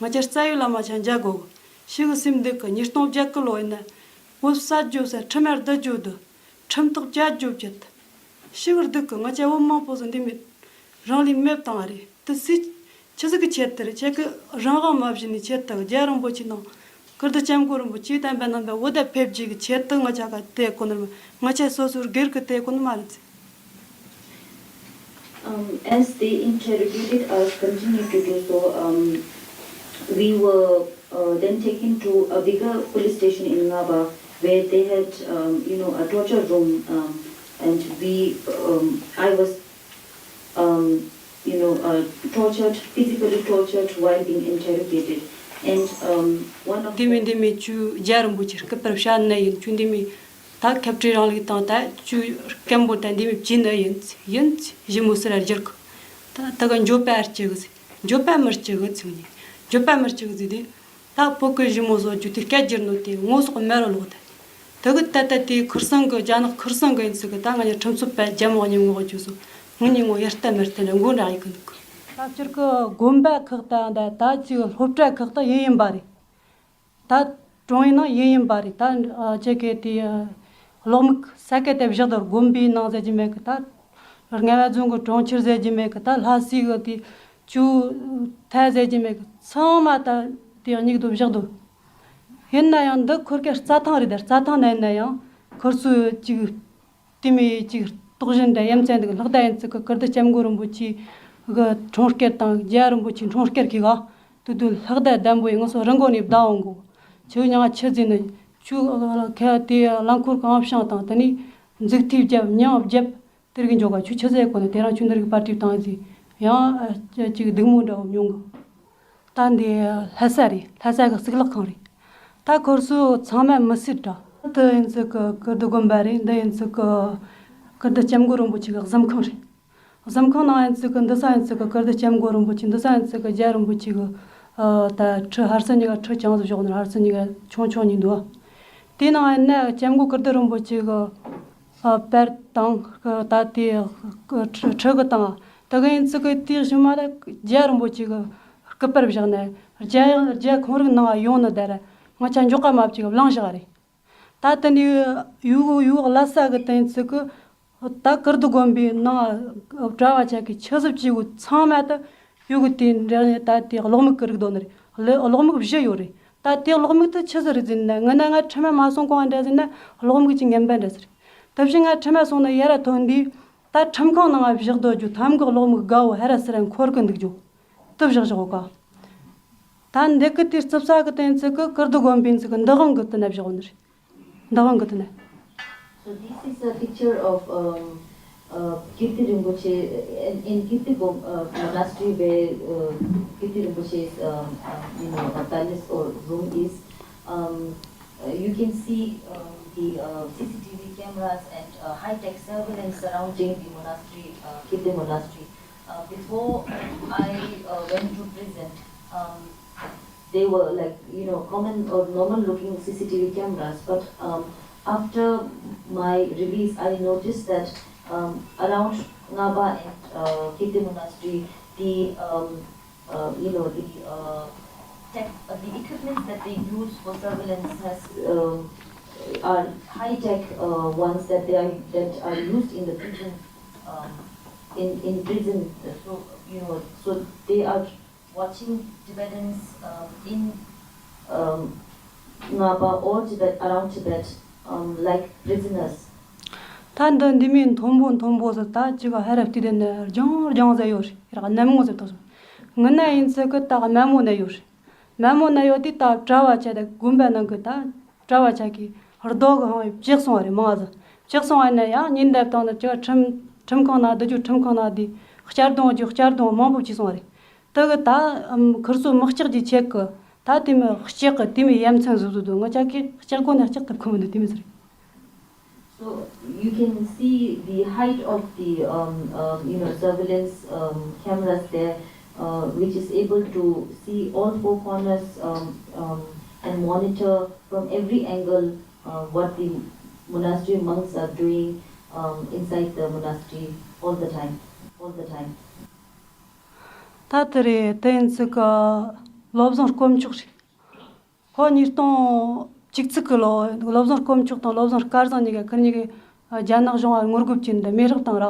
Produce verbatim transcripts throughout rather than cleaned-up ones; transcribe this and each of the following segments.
ང་ཅག་རྩ་བའི་བླ་མ་ཆ་མཇལ་དགོ་གི། ཤི་གི་སེམས་སྡུག་གི། ཉིས་སྟོང་བརྒྱད་གི་ལོ་ཡིན་ན། བོད་ས་རྒྱུ་ས་ཁྲིམས་ཡར་བསྡུ་རྒྱུ་དུ། ཁྲིམས་ཐག་བཅད་རྒྱུ་བཅད། ཤི་གི་སྡུག་གི། ང་ཅག་བོད་མང་པོ་ཟིག་འདི་མེད། རང་ལུས་མེད་བཏང་བ་རེད། དུ་སྲིད་ཆི་ཟིག་གི་ཆེད་དུ་རེད། ཁྱེད་ཀྱི་རང་དབང་མ་བྱིན་ནི་ཆེད་དུ། རྒྱལ་བ་རིན་པོ་ཆེ་ནང་། ཀིརྟི་སྐྱབས་མགོན་རིན་པོ་ཆེ་བསྟན་པ་རྣམ་པ་བོད་ད་ཕེབས་རྒྱུ་གི་ཆེད་དུ་ང་ཅག་ག་དེ་གོ་ནི་མ། ང་ཅག་སོ་སོར་སྒེར་གི་དེ་གོ་ནི་མ་རེད། Um, as they interrogated us, continued to do so, um, we were uh, then taken to a bigger police station in Ngaba, where they had, um, you know, a torture room, um, and we, um, I was, um, you know, uh, tortured, physically tortured while being interrogated. And um, one of འདི་མི་འདི་མི་ཁྱོད་རྒྱལ་བ་རིན་པོ་ཆེ་སྐུ་པར་བཤད་ནི་ཡིན། ཁྱོད་འདི་མི་ད་ཁ་བྲལ་རིང་ལུགས་དང་ད་ཁྱོད་སྐད་འབོད་ད་འདི་མི་བྱིན་ནི་ཡིན། ཡིན་ཞི་མོ་སི་ར་རྒྱུར་གི། ད་ད་ག་འགྱོད་པ་སྐྱེ་གི། འགྱོད་པ་མི་སྐྱེ་གི་ཚིག་ནི། འགྱོད་པ་མི་སྐྱེ་གི་ཟིག་དེ། ད་བོད་གི་ཞི་མོ་བཟོ་རྒྱུ་དེ་སྐད་སྒྱུར་ནོ་དེ་ངོ་སོགས་མེད་རུ་ལོག་ད། དེ་གི་ད་ད་དེ་ཁུར་སང་གི་རྒྱ་ནག་ཁུར་སང་གི་ཡིན་ཚིག་གི། ད་ང་ཉ་ཁྲིམས་རྩོད་པ་རྒྱལ་མོ་ཉི་ངོ་རྒྱུ་སོ། ངུ་ཉི་ངོ་ཡར་ལྟ་མར་ལྟ་ནས་མགོ་འདྲ་ཡི་གི་འདུག་གི། ད་སྤྱིར་གི་དགོན་པ་ཁག་ད་ད་ད་ཅིག་སློབ་གྲྭ་ཁག་ད་ཡིན་ཡིན་པ་རེད། ད་ཀྲུང་དབྱང་ནང་ཡིན་ཡིན་པ་རེད། ད་ཅེ་གེ་དེ་གློག་མིག་ས་ཀེ་དེ་བཞག་དོར་དགོན་པའི་ནང་ཟེར་གྱི་མེད་གི། ད་རྔ་བ་རྫོང་གི་གྲོང་ཁྱེར་ཟེར་གྱི་མེད་གི། ད་ལྷ་སའི་གི་དེ་ཅུ་ཐ་ཟེར་གྱི་མེད་གི། ཚང་མ་ད་དེ་སྙིགས་དོ་བཞག་དོ། ཡིན་ན་ཡང་འདི་ཁུར་གི་རྩྭ་ཐང་རེད། ད་རྩྭ་ཐང་ན་ཡིན་ན་ཡང་ཁུར་ཚོས་ཅིག་དེ་མི་ཅིག་རྟོག་ཞིབ་འདྲ་ཡ་མཚན་འདུག། ལྷག་ད་ཡིན་ཚིག་གི་ཀིརྟི་སྐྱབས་མགོན་རིན་པོ་ཆེ་གི་འཁྲུངས་སྐར་དང་རྒྱལ་བ་རིན་པོ་ཆེ་འཁྲུངས་སྐར་གི་ག་དུ་དུ་ལྷག་ད་ལྡན་པོ་ཡི་ང་ཚོ་རི་མགོ་ནས་བདའ་འོང་གོ། ཆུ་མྱང་ཆུ་རྫིན་ནི་ཆུ་ཁ་དེ་རླངས་འཁོར་གང་བྱང་དང་དེ་ནས་འཛུགས་ཐིག་བརྒྱབ་མྱང་བརྒྱབ་དེ་རིགས་འཇོག་ག། ཆུ་ཆུ་ཟེར་གོ་ནི་དེ་རང་ཆུ་འདི་རིགས་པར་ཏིབ་དང་ཟི་ཡང་ཅིག་སྡུག་མོ་འདྲ་བོ་མྱོང་གི། ད་འདི་ལྷ་ས་རེད། ལྷ་ས་གི་གཙུག་ལག་ཁང་རེད། ད་ཁོར་སོ་ཚང་མ་མི་སྲིད་འདྲ། འདི་ཡིན་ཚིག་གི་ཀིརྟི་དགོན་པ་རེད། འདི་ཡིན་ཚིག་གི་ཀིརྟི་སྐྱབས་མགོན་རིན་པོ་ཆེ་གི་གཟིམ་ཁང་རེད། གཟིམ་ཁང་ནང་ཡིན་ཚིག་གི་འདི་ས་ཡིན་ཚིག་གི་ཀིརྟི་སྐྱབས་མགོན་རིན་པོ་ཆེ། འདི་ས་ཡིན་ཚིག་གི་རྒྱལ་རིན་པོ་ཆེ་གི་ད་ཁྲི་ཧར་སི་གཉིས་ཀ་ཁྲི་བྱང་ཟིག་བཞག་ནི། ཧར་སི་གཉིས་ཀ་ཆུང་ཆུང་གཉིས་འདུག། དེ་ནང་ཡིན་ན་སྐྱབས་མགོན་ཀིརྟི་རིན་པོ་ཆེ་གི་ཨ་པར་དང་ད་དེ་ཁྲི་གི་དང་ད་གི་ཡིན་ཚིག་གི་དེ་ཞུ་མ་ད་རྒྱལ་རིན་པོ་ཆེ་གི་སྐུ་པར་བཞག་ནས་རྒྱལ་རྒྱལ་ཁོང་རིག་ནང་ཡོང་ནི་དེར་ང་ཆ་འཇོག་ག་མ་བཅུག་བླངས་བཞག་རེད། ད་དེ་ནས་ཡུག་ཡུག་ལ་ས་གི་དེ་ཡིན་ཚིག་གི་ད་ཀིརྟི་དགོན་པའི་ནང་གྲྭ་བ་ཆ་གི་ཆི་ཟིག་བཅུག་གི་ཚང་མ་ད་ཡུག་གི་དེ་འདྲ་ནས་ད་དེ་གློག་མིག་གི་རིག་དོ་ནི་རེད། གློག་མིག་བཞི་ཡོད་རེད། ད་དེ་གློག་མིག་དེ་ཆི་ཟིག་རེད་ཟེར་ན། ངི་ན་ང་ཁྲིམས་མ་སོང་གོང་འདྲ་ཟེར་ན་གློག་མིག་ཅིག་ངན་པ་འདྲ་ཟེར། དེ་བཞིན་ང་ཁྲིམས་མ་སོང་ན་ཡར་ཐོན་དུས་ད་ཁྲིམས་ཁང་ནང་བཞག་སྡོད་རྒྱུ་ཐམ་གི་གློག་མིག་དགའ་བོ་ཧ་ར་སི་ར་འཁོར་གི་འདུག་རྒྱུ་དེ་བཞག་བཞག་གོ་ཀ། ད་འདི་གི་དེ་རྩིབ་ས་གི་དེ་ཚིག་གི་ཀིརྟི་དགོན་པའི་ཚིག་གི་འདི་དབང་གི་དེ་ན་བཞག་ནི་རེད། འདི་དབང་གི་དེ་ན། So this is a picture of um, uh, Kirti Rinpoche in, in Kirti Gom- uh, Monastery where uh, Kirti Rinpoche's um, um, you know, a palace or room is. Um, uh, you can see um, the uh, C C T V cameras and uh, high-tech surveillance surrounding the monastery, uh, Kirti Monastery. Uh, before I uh, went to prison, um, they were like, you know, common or normal looking C C T V cameras. But um, after my release, I noticed that um, around Ngaba and uh, Kirti Monastery, the um, uh, you know, the uh, tech, uh, the equipments that they use for surveillance has um, are high tech uh, ones that they are that are used in the prison, um, in in prison. So you know, so they are watching Tibetans um, in um, Ngaba or Tibet, around Tibet, um, like prisoners. ད་འདི་འདི་མི་མཐོན་པོ་མཐོན་པོ་ཟེར། ད་ཅི་ག་ཧ་ར་བལྟས་དེ་ནི་རྒྱང་རྒྱང་ཟེར་ཡོད་རེད། ར་གནམ་ངོ་ཟེར་ཐོག་སོང་། ངི་ན་ཡིན་ཚེ་གི་ད་དམའ་མོ་ན་ཡོད་རེད། དམའ་མོ་ན་ཡོད་དེ་ད་གྲྭ་བ་ཆ་དེ་དགོན་པ་ནང་གི་ད་གྲྭ་བ་ཆ་གི་རྡོ་གི་ཧང་བཅག་སོང་བ་རེད། མང་ཟེར་བཅག་སོང་བ་ན་ཡང་ཉིན་འདབ་དང་ནི་ཅི་ཁྲིམས་ཁྲིམས་ཁང་ན་བསྡུ་རྒྱུ། ཁྲིམས་ཁང་ན་དེ་གཅར་རྡུང་རྒྱུ་གཅར་རྡུང་མང་པོ་བྱས་སོང་བ་རེད། དེ་གི་ད་ཁུར་ཚོ་མི་སྐྱག་རྒྱུ་ཆེད་གི་ད་དེ་མི་སྐྱག་གི་དེ་མི་ཡ་མཚན་བཟོ་བཟོ་འདུག། ང་ཅག་གི་སྐྱག་གོ་ན་སྐྱག་ཐུབ་ཁོམ་འདུག། དེ་མི་ཟེར། So you can see the height of the um, um, you know surveillance um, cameras there, uh, which is able to see all four corners um, um, and monitor from every angle uh, what the monastery monks are doing um, inside the monastery all the time, all the time. ད་དེ་རེད། དེ་ཡིན་ཚིག་གི་ བློ་བཟང་དཀོན་མཆོག་རེད། ཁོ་ཉིས་སྟོང་བཅུ་གཅིག་གི་ལོ་བློ་བཟང་དཀོན་མཆོག་དང་བློ་བཟང་སྐལ་བཟང་གཉིས་ཀ་ཁིར་གཉིས་ཀས་རྒྱ་ནག་གཞུང་ལ་ངོ་རྒོལ་བྱས་ནས་མེ་སྲེག་བཏང་ར།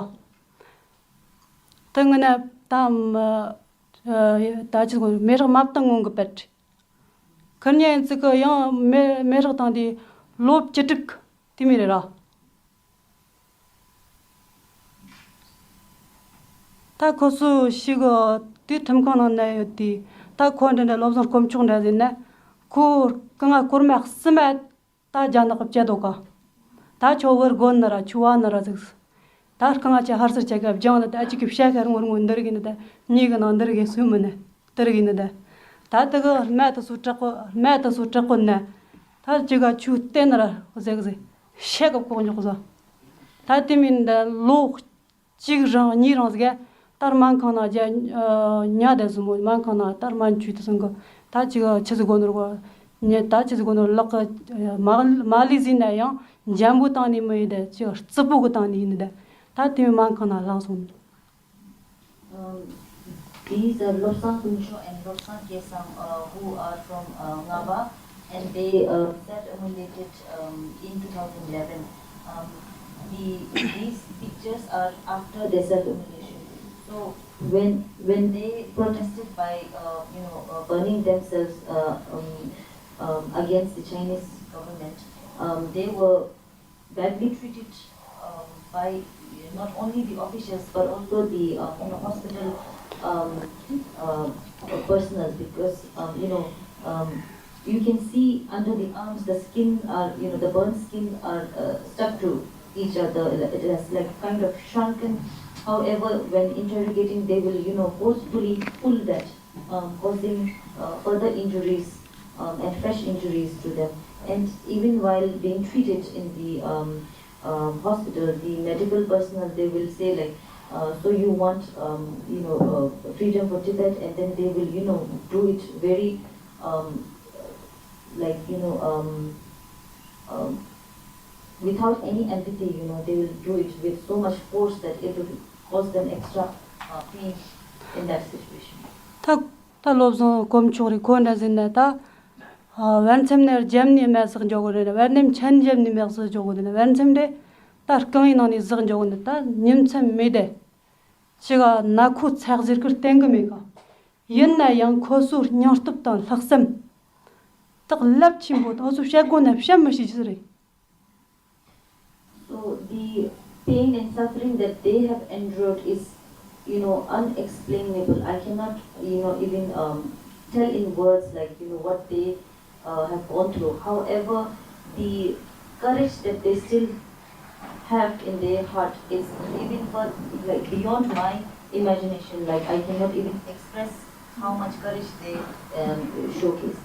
དེ་སྔོན་ན་ད་མི་ད་ཅི་གོ་མེ་སྲེག་མ་བཏང་སྔོན་གི་པར་ཁིར་གཉིས་ཡིན་ཙི་གི་ཡང་མེ་མེ་སྲེག་བཏང་དུས་ལོ་བཅུ་དྲུག་དེ་མོ་རེད་ར། ད་ཁོ་ཚོ་ཞིག་དེ་ཁྲིམས་ཁང་ནང་ན་ཡོད་དུས། ད་ཁོ་འདྲ་འདྲ་བློ་བཟང་དཀོན་མཆོག་འདྲ་ཟིག་ན། ཁོ་རྐང་ང་སྐོར་མ་གསུམ་མ་ད་རྒྱ་ནག་གིས་བཅད་འདུག་ག། ད་ཁྱོད་བུ་རྒོད་ནི་ར་ཁྱོད་བ་ནི་ར་ཟིག། ད་རྐང་ང་ཅིག་ཧར་སར་བཅད་ག་སྦྱངས་ནི། ད་གཅིག་གི་ཤ་ཤར་ངོར་ངོ་འདི་རིགས་ནི། ད་གཉིས་གི་ནང་འདི་རིགས་སུ་མི་ནི་འདི་རིགས་ནི། ད་ད་གི་རྨ་དེ་ཚོ་དྲག་པོ་རྨ་དེ་ཚོ་དྲག་པོ་ན། ད་གཅིག་ག་ཁྱོད་བལྟས་ནི་ར་ཟེར་གི་ཟེར། ཤ་གི་ལྐོག་ཉོག་ཟ། ད་དེ་མིན་ད་ལོ་གཅིག་རང་གཉིས་རང་ཟིག་ག་ད་སྨན་ཁང་ནང་རྒྱ་ཉ་དེ་ཟིག་མོ་སྨན་ཁང་ནང་ད་སྨན་བཅོས་དེ་སོང་གི། ད་ཅིག་ཆི་ཟིག་གོ་ནོར་གོ། ཉ་ད་ཅི་ཟིག་གོ་ནོར་ལག་གི་མ་མ་ལུས་ཟིན་ན་ཡང་འཇམ་པོ་བཏང་ནི་མི་ཡིན། ད་ཅིག་རྩུབ་པོ་གི་བཏང་ནི་ཡིན། ད་ད་དེ་སྨན་ཁང་ནང་ལངས་སོང་། Um, these are Lobsang Kuncho and Lobsang Kesang, uh, who are from uh, Ngaba, and they uh, self-immolated um, in two thousand eleven. Um, the, these pictures are after their self-immolation. So when when they protested by uh, you know uh, burning themselves uh, um, um, against the Chinese government, um, they were badly treated um, by not only the officials but also the um, you know, hospital um, uh, personnel, because um, you know um, you can see under the arms the skin are, you know, the burnt skin are uh, stuck to each other. It has like kind of shrunken. However, when interrogating, they will, you know, forcefully pull that, um, causing uh, further injuries um, and fresh injuries to them. And even while being treated in the um, um, hospital, the medical personnel, they will say like, uh, "So you want, um, you know, uh, freedom for Tibet?" And then they will, you know, do it very, um, like, you know, um, um, without any empathy. You know, they will do it with so much force that it will cause them extra uh, pain in that situation. ད་ད་བློ་བཟང་དཀོན་མཆོག་རེད། ཁོ་འདྲ་ཟིག་ན་ད། ཨ། བར་མཚམས་ནས་རྒྱབ་ནས་མར་ཟག་འགྲོ་གི་རེད། བར་མཚམས་ཆན་རྒྱབ་ནས་མར་ཟག་འགྲོ་གི་རེད། བར་མཚམས་རེད། ད་རྐང་བའི་ནང་ནས་ཟག་འགྲོ་གི་རེད། ད་ཉིན་མཚན་མེད་དེ། ཅི་ག་ན་ཁོ་ཚ་གཟེར་གི་བསྟན་གི་མེད་ག། ཡིན་ན་ཡང་ཁོ་ཚོའི་སྙིང་སྟོབས་དང་ལྷག་བསམ་དེ་རླབས་ཆེན་པོ། ད་འུ་ཚོ་བཤད་དགོས་ན་བཤད་མི་ཤེས་རྒྱུ་རེད། So the pain and suffering that they have endured is, you know, unexplainable. I cannot, you know, even um, tell in words, like, you know, what they uh, have gone through. However, the courage that they still have in their heart is even far, like, beyond my imagination. Like, I cannot even express how much courage they um, showcase.